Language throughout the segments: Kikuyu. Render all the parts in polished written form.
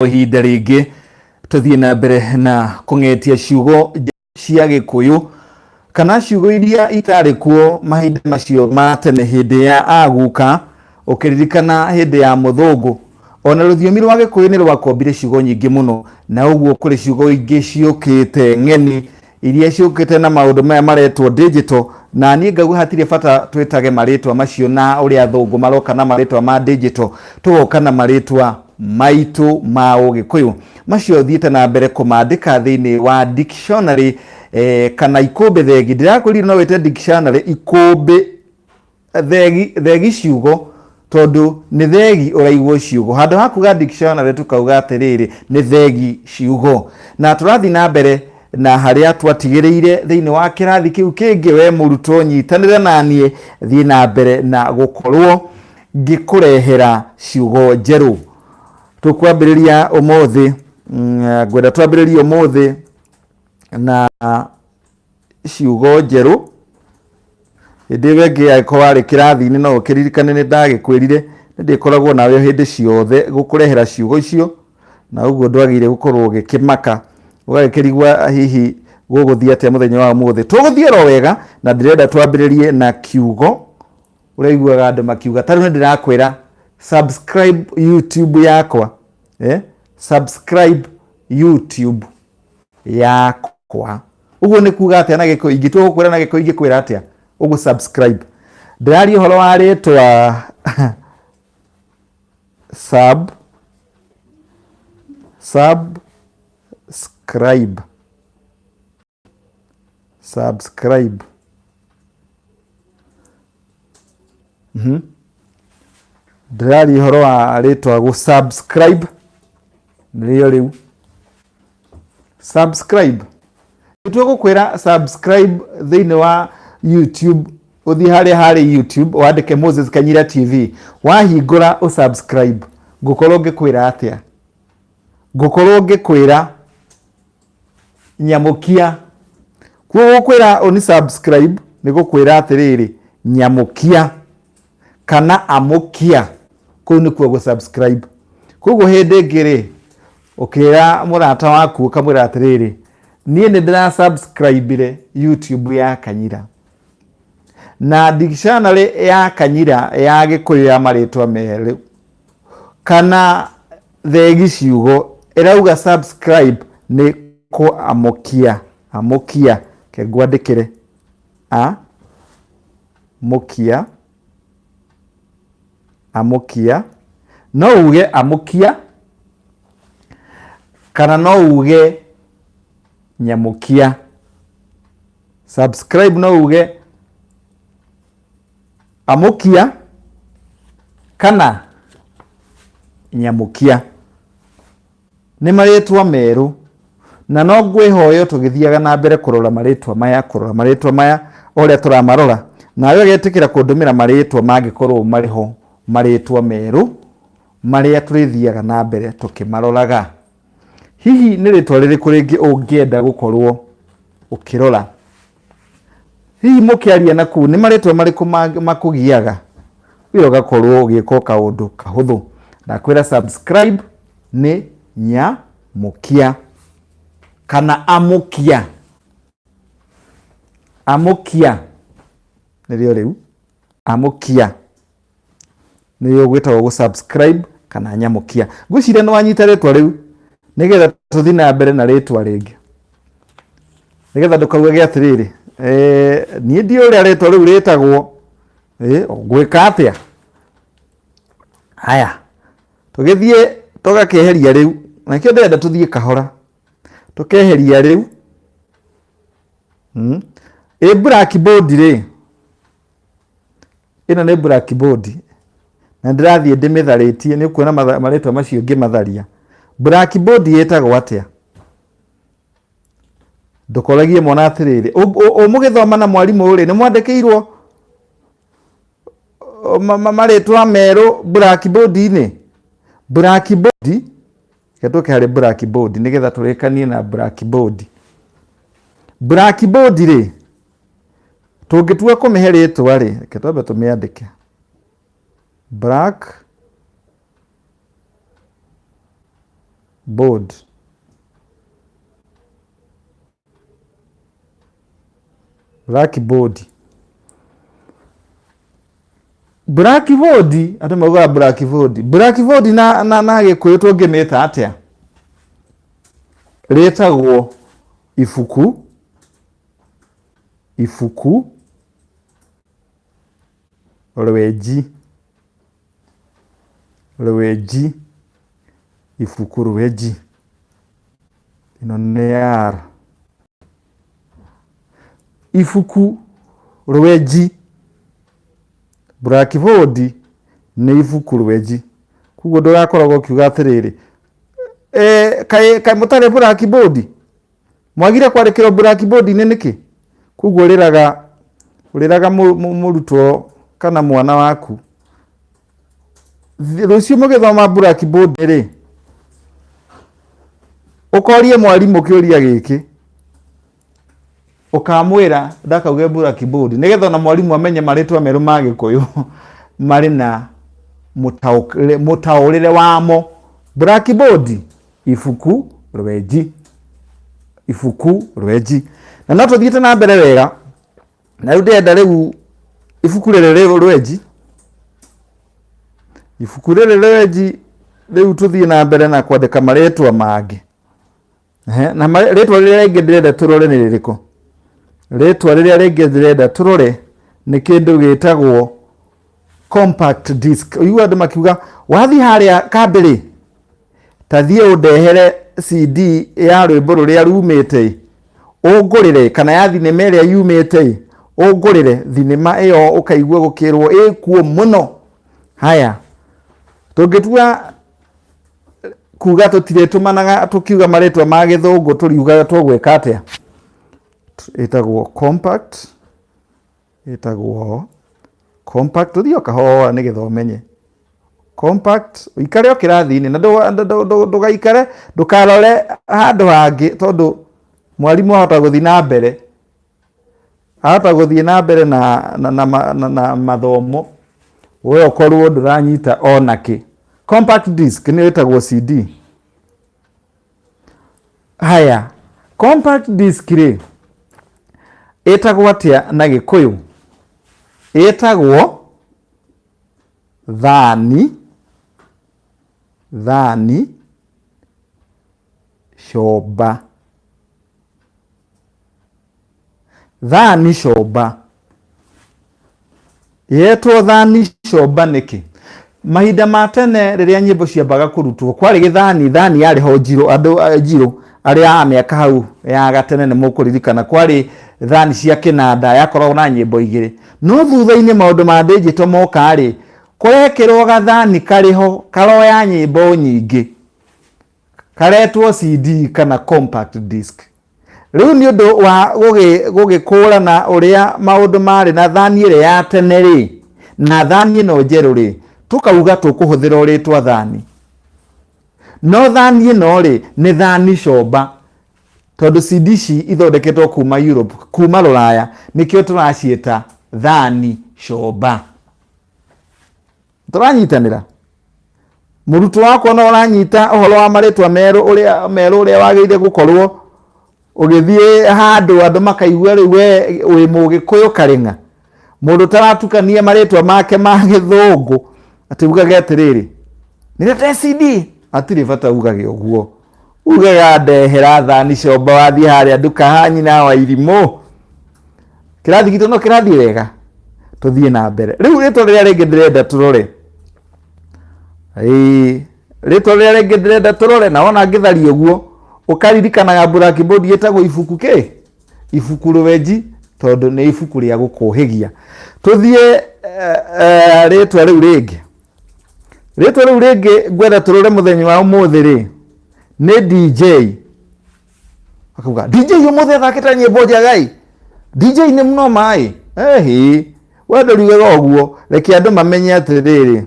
Ihinda rĩngĩ tũthiĩ na mbere na kũng'etia ciugo cia Gĩkũyũ kana ciugo iria itarĩ kuo mahinda macio ma tene hĩndĩ ya aguka, ũkĩririkana hĩndĩ ya mũthũngũ. Ona rũthiomi rwa Gĩkũyũ nĩ rwakombire ciugo nyingĩ mũno, na ũguo kũrĩ ciugo ingĩ ciũkĩte ng'eni iria ciũkĩte na maũndũ maya maretwo digital, na niĩ ngauga hatirĩ bata twĩtage marĩtwa macio na ũrĩa athũngũ maroka na marĩtwa ma digital, tũgoka na marĩtwa maitũ ma Ũgĩkũyũ. Macio thiĩte na mbere kũmandĩka thĩinĩ wa dictionary kana ikũmbĩ thegi. Ndĩrakwĩrire no wĩte dictionary ikũmbĩ thegi, thegi ciugo, tondũ nĩ thegi ũraigwo ciugo. Handũ ha kuga dictionary tũkauga atĩrĩrĩ, nĩ thegi ciugo. Na tũrathiĩ na mbere na harĩa twatigĩrĩire thĩinĩ wa kĩrathi kĩu kĩngĩ. We mũrutwo, nyitanĩra na niĩ, thiĩ na mbere na gũkorwo ngĩkũrehera ciugo njerũ. Tũkwambĩrĩria ũmũthĩ, ngwenda twambĩrĩrie ũmũthĩ na ciugo njerũ. Hĩndĩ ĩyo ĩngĩ angĩkorwo warĩ kĩrathi-inĩ no ũkĩririkane nĩ ndagĩkwĩrire nĩ ndĩkoragwo nawe hĩndĩ ciothe gũkũrehera ciugo icio, na ũguo ndwagĩrĩire gũkorwo ũgĩkĩmaka ũgagĩkĩrigwa hihi gũgũthiĩ atĩa mũthenya wa ũmũthĩ. Tũgũthiĩ oro wega, na ndĩrenda twambĩrĩrie na kiugo ũraiguaga andũ makiuga. Ta rĩu nĩ ndĩrakwĩra subscribe YouTube yakwa, subscribe YouTube yakwa. Ũguo nĩ kuga atĩa na Gĩkũyũ? Ingĩtua gũkwĩra na Gĩkũyũ ingĩkwĩra atĩa? Ũguo subscribe. Ndĩraria ũhoro wa rĩtwa sub, subscribe, subscribe. Ndĩraria ũhoro wa rĩtwa gũ subscribe, nĩrĩo rĩu subscribe. Nĩtue gũkwĩra subscribe thĩinĩ wa YouTube, ũthiĩ harĩa harĩ YouTube wandĩke Moses Kanyira TV, wahingũra ũ subscribe, ngũkorwo ngĩkwĩra atĩa? Ngũkorwo ngĩkwĩra nyamũkia. Kuo gũkwĩra ũni subscribe nĩ gũkwĩra atĩrĩrĩ, nyamũkia kana amũkia, kũu nĩkuo gũ subscribe. Koguo hĩndĩ ĩngĩ rĩ, ũkĩra mũrata waku ũkamwĩra atĩrĩrĩ, niĩ nĩ ndĩra subscribe YouTube ya Kanyira, na dictionary ya Kanyira ya Gĩkũyũ ya marĩtwa merũ kana thegi ciugo ĩrauga subscribe nĩ kũamũkia. Amũkia, ke ngwandĩkĩre a mũkia, amũkia. No uge amũkia kana no uge nyamũkia. Subscribe no uge amũkia kana nyamũkia. Nĩ marĩtwa merũ, na no ngwĩhoya tũgĩthiaga na mbere kũrora marĩtwa maya, kũrora marĩtwa maya o ũrĩa tũramarora, nawe ũgetĩkĩra kũndũmĩra marĩtwa mangĩkorwo marĩ ho, marĩtwa merũ marĩa tũrĩthiaga na mbere tũkĩmaroraga. Hihi nĩ rĩtwa rĩrĩkũ rĩngĩ ũngĩenda gũkorwo ũkĩrora? Hihi mũkĩaria na kũu nĩ marĩtwa marĩkũ makũgiaga? Ũyũ ũgakorwo ũgĩka kaũndũ kahũthũ. Ndakwĩra subscribe nĩ nyamũkia kana amũkia. Amũkia nĩrĩo rĩu, amũkia nĩrĩo gwĩtagwo gũ subscribe kana nyamũkia. Ngwĩciria nĩ wanyita rĩtwa rĩu, nĩgetha tũthiĩ na mbere na rĩtwa rĩngĩ, nĩgetha ndũkaugage atĩrĩrĩ, niĩ ndiũĩ ũrĩa rĩtwa rĩu rĩtagwo, ngwĩka atĩa? Haya, tũgĩthiĩ tũgakĩeheria rĩu, na nĩkĩo ndĩrenda tũthiĩ kahora, tũkeheria rĩu. Ĩ blackboard rĩ, ĩno nĩ blackboard na ndĩrathiĩ ndĩmĩtharĩtie, nĩ ũkuona marĩtwa macio ngĩmatharia. Blackboard ĩtagwo atĩa? Ndũkoragie mwana atĩrĩrĩ, ũmũgĩthoma na mwarimũ rĩ, nĩ mwandĩkĩirwo marĩtwa merũ blackboard-inĩ? Blackboard, reke tũke harĩ blackboard nĩgetha tũrĩkanie na blackboard. Blackboard rĩ, tũngĩtua kũmĩhe rĩtwa rĩ, reke twambe tũmĩandĩke. Black Board. Blackboard. Blackboard, andũ maugaga blackboard. Blackboard na Gĩkũyũ tũngĩmĩta atĩa? Rĩtagwo ibuku, ibuku rwenji, rwenji, ibuku rwenji. Ĩno nĩ R. Ibuku rwenji. Blackboard nĩ ibuku rwenji. Koguo ndũgakoragwo ũkiuga atĩrĩrĩ, kaĩ mũtarĩ blackboard? Mwagire kwandĩkĩrwo blackboard-inĩ nĩkĩ? Koguo ũrĩraga ũrĩraga mũrutwo kana mwana waku. Rũciũ mũgĩthoma blackboard rĩ, ũkorie mwarimũ kĩũria gĩkĩ, ũkamwĩra ndakauge blackboard nĩgetha ona mwarimũ amenye marĩtwa merũ ma Gĩkũyũ marĩ na mũtaũrĩre wamo. Blackboard, ibuku rwenji, ibuku rwenji. Na no tũthiĩte na mbere wega, na rĩu ndĩrenda rĩu ibuku rĩrĩ rwenji, ibuku rĩrĩ rwenji rĩu tũthiĩ na mbere na kwandĩka marĩtwa mangĩ. Na rĩtwa rĩrĩa rĩngĩ ndĩrenda tũrore nĩ rĩrĩkũ? Rĩtwa rĩrĩa rĩngĩ ndĩrenda tũrore nĩ kĩndũ gĩtagwo compact disc. Ũiguaga andũ makiuga wathiĩ harĩa kambĩ rĩ, ta thiĩ ũndehere CD ya rwĩmbo rũrĩa rumĩte ĩ, ũngũrĩre, kana ya thinema ĩrĩa yumĩte ĩ, ũngũrĩre thinema ĩyo ũkaigua gũkĩrwo ĩkuo mũno. Haya, tũngĩtua kuga tũtirĩtũmanaga tũkiuga marĩtwa ma gĩthũngũ, tũriugaga tũgwĩka atĩa? Ĩtagwo compact, ĩtagwo compact, tũthiĩ o kahora nĩgetha ũmenye. Compact, ũikare o kĩrathi-inĩ na ndũgaikare, ndũkarore handũ hangĩ tondũ mwarimũ ahota gũthiĩ na mbere, ahota gũthiĩ na mbere na mathomo, we ũkorwo ndũranyita ona kĩ. Compact disc nĩyo ĩtagwo CD. Haya, compact disc rĩ, ĩtagwo atĩa na Gĩkũyũ? Ĩtagwo thani, thani comba. Thani comba. Yetwo thani comba nĩkĩ? Mahinda ma tene rĩrĩa nyĩmbo ciambaga kũrutwo kwarĩ gĩthani, thani yarĩ ho njirũ, andũ njirũ arĩa a mĩaka hau ya gatene nĩ mũkũririkana kwarĩ thani cia kĩnanda yakoragwo na nyĩmbo igĩrĩ. No thutha-inĩ maũndũ ma digital moka rĩ, kũrekĩrwo gathani karĩ ho karoya nyĩmbo nyingĩ, karetwo CD kana compact disc. Rĩu nĩ ũndũ wa gũgĩkũrana ũrĩa maũndũ marĩ na thani ĩrĩa ya tene rĩ, na thani ĩno njerũ rĩ, tũkauga tũkũhũthĩra o rĩtwa thani. No thani ĩno rĩ, nĩ thani comba, tondũ CD ici ithondeketwo kuma Europe, kuma Rũraya, nĩkĩo tũraciĩta thani comba. Tũranyitanĩra? Mũrutwo wakwa no ũranyita ũhoro wa marĩtwa merũ ũrĩa merũ ũrĩa wagĩrĩire gũkorwo ũgĩthiĩ handũ andũ makaigua rĩu we wĩ mũgĩkũyũ karĩng'a. Mũndũ ũtaratukania marĩtwa make ma gĩthũngũ atĩ ugage atĩrĩrĩ, nĩrete CD, hatirĩ bata ugage ũguo. Ugaga ndehera thani comba wathiĩ harĩa nduka ha nyina wa irimũ. Kĩrathi gitũ no kĩrathiĩ wega, tũthiĩ na mbere. Rĩu rĩtwa rĩrĩa rĩngĩ ndĩrenda tũrore, ĩĩ rĩtwa rĩrĩa rĩngĩ ndĩrenda tũrore, na wona ngĩtharia ũguo ũkaririkanaga blackboard ĩtagwo ibuku kĩ? Ibuku rwenji, tondũ nĩ ibuku rĩa gũkũhĩgia. Tũthiĩ rĩtwa rĩu rĩngĩ. Rĩtwa rĩu rĩngĩ ngwenda tũrore mũthenya wa ũmũthĩ rĩ, nĩ DJ. Akauga DJ ũmũthĩ athakĩte nyĩmbo njega ĩ, DJ nĩ mũnoma ĩ, ehi, we ndũriugaga ũguo, reke andũ mamenye atĩrĩrĩ,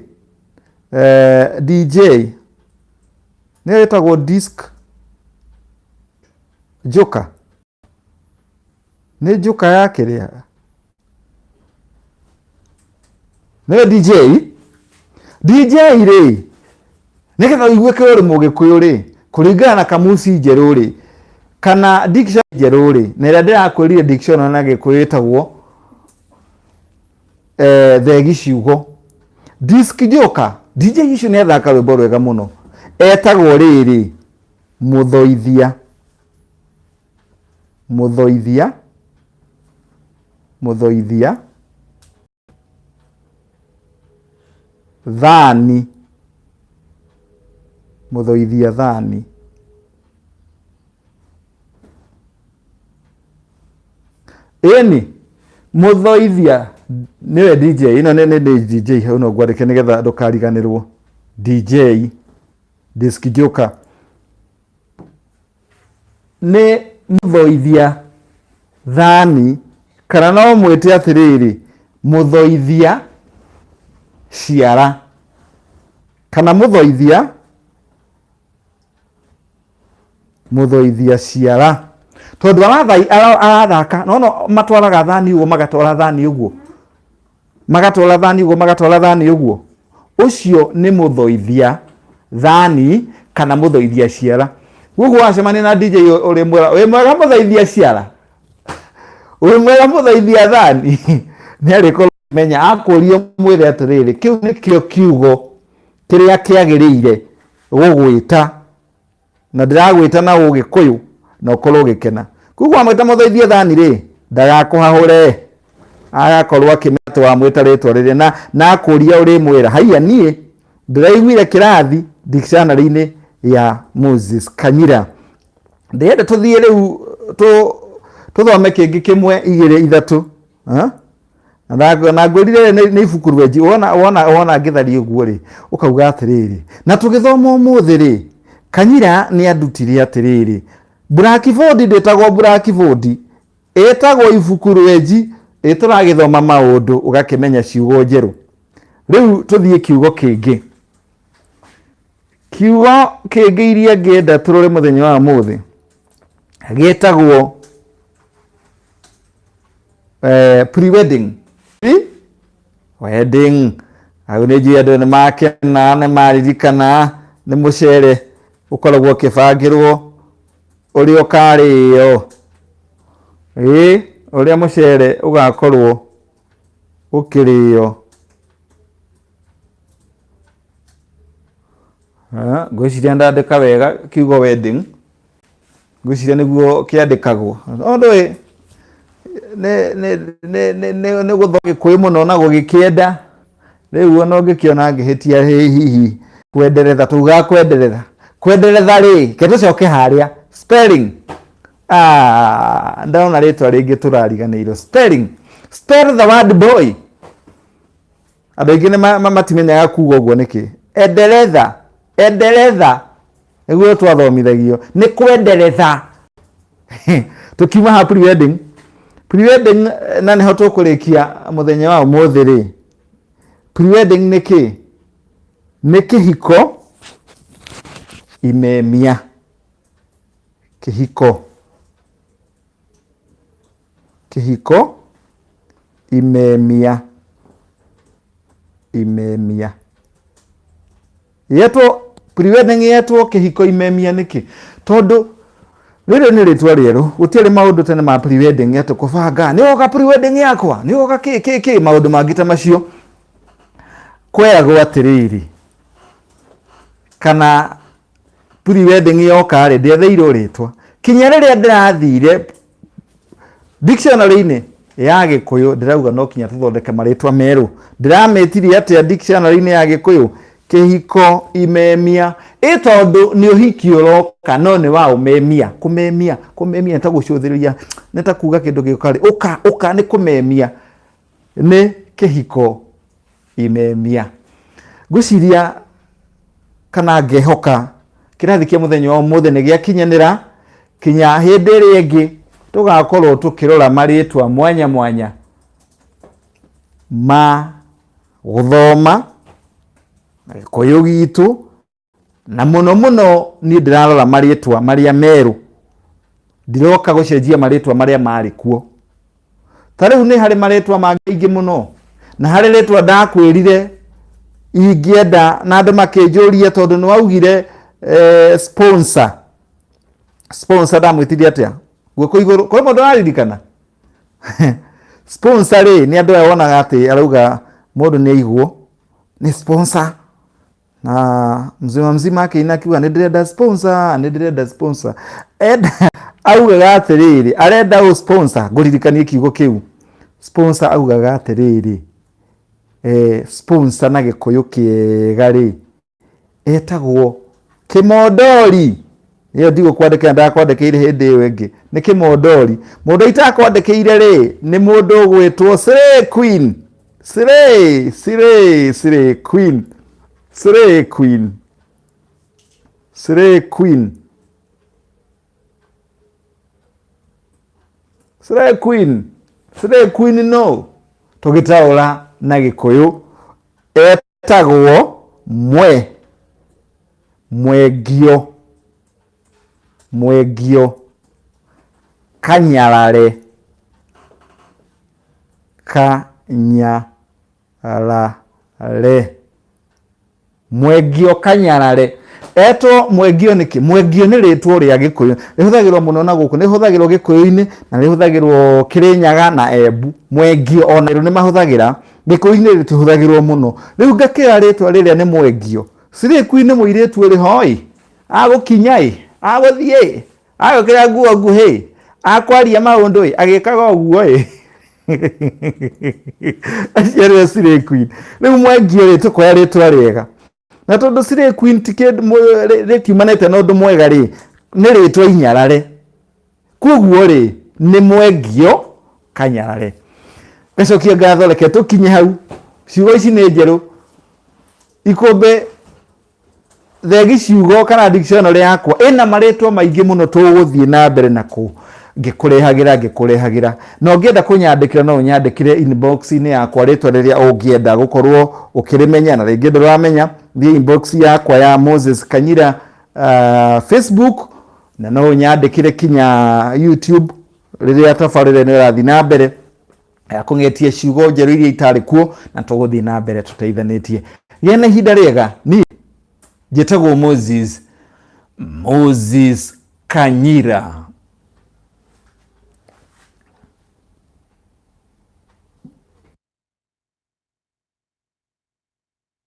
DJ nĩyo ĩtagwo disc joker. Nĩ njoka ya kĩrĩa? Nĩwe DJ? DJ rĩ, nĩgetha ũigue kĩ ũrĩ mũgĩkũyũ rĩ, Kũringana na kamuci njerũ rĩ, kana dictionary njerũ rĩ, na ĩrĩa ndĩrakwĩrire dictionary na Gĩkũyũ ĩtagwo thegi ciugo. Disc Joker, DJ ũcio nĩ athaka rwĩmbo rwega mũno, etagwo rĩrĩ mũthoithia, mũthoithia, mũthoithia thani, mũthoithia thani. Ĩni mũthoithia nĩwe DJ, ĩno nĩ DJ hau no ngwandĩke nĩgetha ndũkariganĩrwo. DJ Disc Joker nĩ mũthoithia thani, kana no mwĩte atĩrĩrĩ, mũthoithia ciara, kana mũthoithia, mũthoithia ciara, tondũ arathaka no no matwaraga thani ũguo, magatwara thani ũguo, magatwara thani ũguo, magatwara thani ũguo. Ũcio nĩ mũthoithia thani kana mũthoithia ciara. Guguo wacemania na DJ ũrĩ mwega, wĩ mwega mũthoithia ciara, wĩ mwega mũthoithia thani, nĩ arĩkorwo menya akũria mwĩre atĩrĩrĩ, kĩu nĩkĩo kiugo kĩrĩa kĩagĩrĩire gũgwĩta, na ndĩragwĩta na ũgĩkũyũ na ũkorwo ũgĩkena. Koguo wamwĩta mũthoithia thani rĩ, ndagakũhahũre, agakorwo akĩmenya atĩ wamwĩta rĩtwa rĩrĩa, na akũria ũrĩmwĩra, haiya niĩ ndĩraiguire kĩrathi dictionary-inĩ ya Moses Kanyira. Ndĩrenda tũthiĩ rĩu tũthome kĩngĩ kĩmwe, igĩrĩ, ithatũ. Ha? Na ngwĩrire nĩ ibuku rwenji, wona ngĩtharia ũguo rĩ, ũkauga atĩrĩrĩ, na tũgĩthoma ũmũthĩ rĩ, Kanyira nĩ andutire atĩrĩrĩ, Blackboard ndĩtagwo Blackboard, ĩtagwo ibuku rwenji, ĩ tũragĩthoma maũndũ ũgakĩmenya ciugo njerũ. Rĩu tũthiĩ kiugo kĩngĩ. Kiugo kĩngĩ iria ngĩenda tũrore mũthenya wa ũmũthĩ gĩtagwo pre-wedding. Pre-wedding. Hau nĩ njũĩ andũ nĩ makena, nĩ maririkana, nĩ mũcere ũkoragwo ũkĩbangĩrwo ũrĩa ũkarĩo. Ĩĩ, ũrĩa mũcere ũgakorwo ũkĩrĩo. Ngwĩciria ndandĩka wega kiugo wedding, ngwĩciria nĩguo kĩandĩkagwo. No ndũĩ nĩ gũthoma Gĩkũyũ mũno na gũgĩkĩenda, rĩu ona ũngĩkĩona ngĩhĩtia hihi kwenderetha, tugaga kwenderetha. Kwenderetha rĩ, reke tũcoke harĩa spelling. Ndona rĩtwa rĩngĩ tũrariganĩirwo, spelling. Spell the word boy. Andũ aingĩ nĩ matimenyaga kuga ũguo nĩkĩ. Enderetha, enderetha nĩguo twathomithagio, nĩ kwenderetha. Tũkiuma ha pre-wedding, pre-wedding na nĩho tũkũrĩkia mũthenya wa ũmũthĩ rĩ, pre-wedding nĩ kĩ? Nĩ kĩhiko imemia, kĩhiko, kĩhiko imemia, imemia. Yetwo pre-wedding, yetwo kĩhiko imemia nĩkĩ? Tondũ rĩrĩ nĩ rĩtwa rĩerũ, gũtiarĩ maũndũ tene ma pre-wedding atĩ kũbanga nĩ woka pre-wedding yakwa, nĩ woka kĩ kĩ kĩ, maũndũ mangĩ ta macio. Kweragwo atĩrĩrĩ, kana pre-wedding yoka rĩ, ndĩetheirwo rĩtwa. Kinya rĩrĩa ndĩrathire dictionary-inĩ ya Gĩkũyũ, ndĩrauga no kinya tũthondeke marĩtwa merũ. Ndĩramĩtirie atĩa dictionary-inĩ ya Gĩkũyũ? Kĩhiko imemia. Ĩ tondũ nĩ ũhiki ũroka no nĩ wa ũmemia. Kũmemia, kũmemia nĩ ta gũcũthĩrĩria, nĩ ta kuga kĩndũ gĩũka rĩ, ũka, ũka nĩ kũmemia. Nĩ kĩhiko imemia. Ngwĩciria kana ngehoka kĩrathi kĩa mũthenya wa ũmũthĩ nĩ gĩakinyanĩra, kinya hĩndĩ ĩrĩa ĩngĩ tũgakorwo tũkĩrora marĩtwa mwanya mwanya ma gũthoma na Gĩkũyũ gitũ, na mũno mũno niĩ ndĩrarora marĩtwa marĩa merũ, ndiroka gũcenjia marĩtwa marĩa marĩ kuo. Ta rĩu nĩ harĩ marĩtwa mangĩ maingĩ mũno, na harĩ rĩtwa ndakwĩrire ingĩenda na andũ makĩnjũria tondũ nĩ waugire Sponsor, sponsor ndamwĩtirie atĩa? Guoko igũrũ kũrĩ mũndũ araririkana? Sponsor rĩ, nĩ andũ aya wonaga atĩ arauga mũndũ nĩ aigwo nĩ sponsor, na mzima mzima akĩina akiuga, "Nĩ ndĩrenda sponsor, nĩ ndĩrenda sponsor." Enda augaga atĩrĩrĩ, arenda ũ sponsor. Ngũririkanie kiugo kĩu sponsor, augaga atĩrĩrĩ, sponsor na Gĩkũyũ kĩega rĩ, etagwo kĩmondori. Ĩyo ndigũkwandĩkĩra, ndakwandĩkĩire hĩndĩ ĩyo ĩngĩ. Nĩ kĩmondori. Mũndũ itakwandĩkĩire rĩ, nĩ mũndũ ũgwĩtwo Slay Queen. Slay, Slay, Slay Queen, Slay Queen, Slay Queen, Slay Queen, Slay Queen. No tũgĩtaũra na Gĩkũyũ etagwo mwe mwengio, mwengio kanyarare, kanyarare, mwengio kanyarare. Etwo mwengio nĩkĩ? Mwengio nĩ rĩtwa rĩa Gĩkũyũ, rĩhũthagĩrwo mũno na gũkũ, rĩhũthagĩrwo Gĩkũyũ-inĩ na rĩhũthagĩrwo Kĩrĩnyaga na Embu. Mwengio ona nĩ mahũthagĩra, Gĩkũyũ-inĩ rĩtihũthagĩrwo mũno. Rĩu ngakĩoya rĩtwa rĩrĩa nĩ mwengio. Slay Queen nĩ mũirĩtu ũrĩ ho ĩ, agũkinya ĩ, agũthiĩ ĩ, agwĩkĩra nguo nguhĩ, akwaria maũndũ ĩ, agĩkaga ũguo ĩ. Acio nĩo Slay Queen. Rĩu mwengio rĩ, tũkoya rĩtwa rĩega, na tondũ Slay Queen ti kĩndũ rĩtiumanĩte na ũndũ mwega rĩ, nĩ rĩtwa inyarare. Koguo rĩ, nĩ mwengio kanyarare. Ngacokia ngatho. Reke tũkinye hau. Ciugo ici nĩ njerũ. Ikũmbĩ thegi ciugo kana dictionary yakwa ĩna marĩtwa maingĩ mũno. Tũgũthiĩ na mbere na kũ ngĩkũrehagĩra, ngĩkũrehagĩra. Na ũngĩenda kũnyandĩkĩra, no ũnyandĩkĩre inbox-inĩ yakwa rĩtwa rĩrĩa ũngĩenda gũkorwo ũkĩrĩmenya na rĩngĩ ndũramenya. Thiĩ inbox yakwa ya Moses Kanyira, Facebook, na no ũnyandĩkĩre kinya YouTube rĩrĩa tabarĩra ĩno ĩrathiĩ na mbere ya kũng'etia ciugo njerũ iria itarĩ kuo, na tũgũthiĩ na mbere tũteithanĩtie. Gĩa na ihinda rĩega. Niĩ njĩtagwo Moses, Moses Kanyira.